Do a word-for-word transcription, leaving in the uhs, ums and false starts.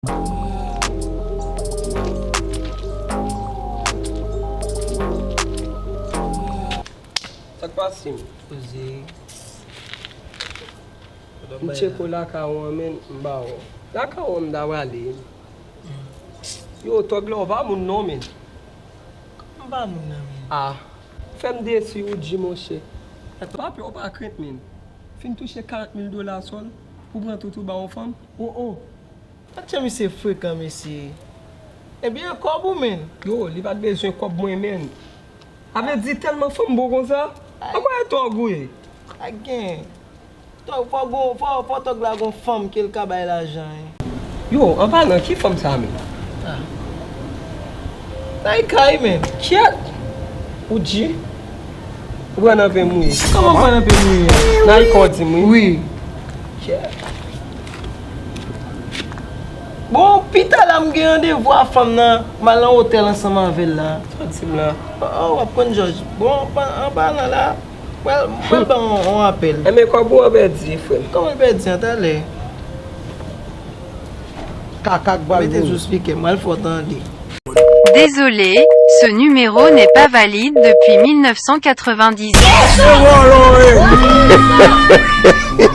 Sa k pase m? Poze. M tcheke w lakay ou an, men m ba w. Lakay ou an m ta prale. Yo, tòg la, ou pa moun non, men. M pa moun nan, men. Ah, fè m desi ou di, monchè. Papi, ou pa krent, men. Fin touche karant mil dola sòl pou pran tout ou ba yon fanm. Oh, oh. Atchè, misye frekan, mesye. Ebyen, kòb ou, men. Yo, li pa t bezwen kòb mwen, men. A vle di tèlman fanm bon konsa? An kwè tòg ou ye? Pa gen. Tòg, fò gon, fò, fò tòg la gon fanm ke l ka bay lajan, en. Yo, an palan, ki fanm sa, men? Ah. Sa e kay, men. Kyèt! Ou di? Ou pran nan pen mouye. Kòman pran nan pen mouye? Nan e kò di m, wi. Wi. Kyèt. Bon, pita la, m gen randevou a fanm nan, m al nan otèl ansanm avè l la. Sa w di m la? Oh, oh, w ap konn jòj. Bon, pa- an palan la, pral, pral ban yon, yon apèl. Enben, kòb ou an pèdi, frè m. Kòman l pèdi an talè? Kaka k bal. Mete sou spikè, m al fè w tande. Désolé, ce numéro n'est pas valide depuis mille neuf cent quatre-vingt-dix-huit. Se vòlò, wi.